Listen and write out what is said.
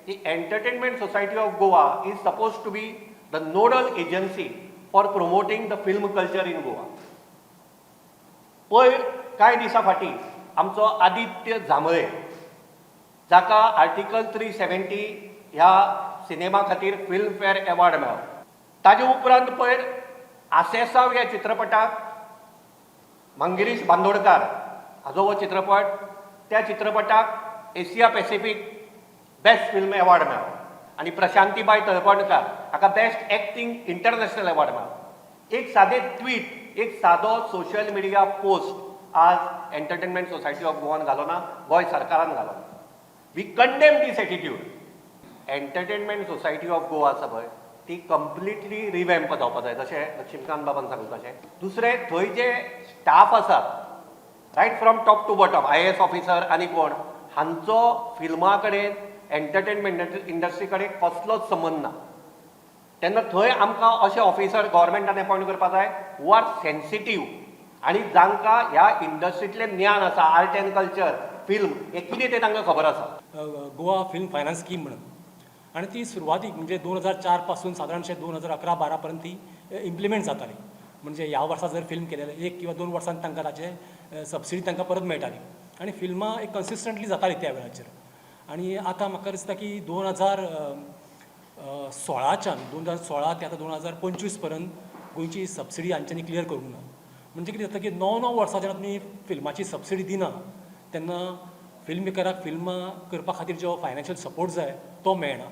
की Entertainment Society of Goa is supposed to be the nodal agency for promoting the film culture in Goa. पयर कांय दिसां फाटीं आमचो आदित्य जांभळे, जाका आर्टिकल 370 ह्या सिनेमा खातीर फिल्मफेअर एवॉर्ड मेळ्ळो, ताजे उपरांत पयर आसेसाव ह्या चित्रपटाक, मंगिरीश बांदोडकार हाजो हो चित्रपट, त्या चित्रपटाक Asia Pacific Best Film Award मेळ्ळो आनी प्रशांतीबाय तळपणकार हाका बेस्ट एक्टींग इंटरनॅशनल एवॉर्ड मेळ्ळो. एक सादें ट्वीट, एक सादो सोशल मिडिया पोस्ट आज एंटरटेनमेंट सोसायटी ऑफ गोवान घालो ना, गोंय सरकारान घालो ना. We condemn this attitude. Entertainment Society of Goa आसा पळय, ती कंप्लिटली रिवॅम्प जावपा जाय, जशें लक्ष्मीकांत बाबान सांगलें तशें. दुसरें, थंय जे स्टाफ आसात, right from top to bottom, IAS officer आनी कोण, हांचो फिल्मा कडेन, एंटरटेनमेंट इंडस्ट्री कडेन कसलोच संबंद ना. तेन्ना थंय आमकां अशे ऑफिसर गव्हर्मेंटान अपॉयंट करपा जाय हू आर सेन्सिटीव आनी जांकां ह्या इंडस्ट्रींतलें ज्ञान आसा, आर्ट एंड कल्चर, फिल्म हें कितें तें तांकां खबर आसा. गोवा फिल्म फायनान्स स्कीम म्हणून आनी ती सुरवातीक म्हणजे 2004 पासून सादारणशें 2011-12 पर्यंत ती इम्प्लिमेंट जाताली. म्हणजे ह्या वर्सा जर फिल्म केलें जाल्यार 1 किंवा 2 वर्सान तांकां ताचे सबसिडी तांकां परत मेळटाली आनी फिल्मां एक कन्सिस्टंटली जातालीं त्या वेळाचेर. आनी आतां म्हाका दिसता की 2016च्यान, 2016 ते आतां 2025 पर्यंत गोंयची सबसिडी हांच्यांनी क्लियर करूंक ना. म्हणजे कितें जाता की णव णव वर्सां जेन्ना तुमी फिल्माची सबसिडी दिना, तेन्ना फिल्म मेकराक फिल्मां करपा खातीर जो फायनान्शियल सपोर्ट जाय तो मेळना.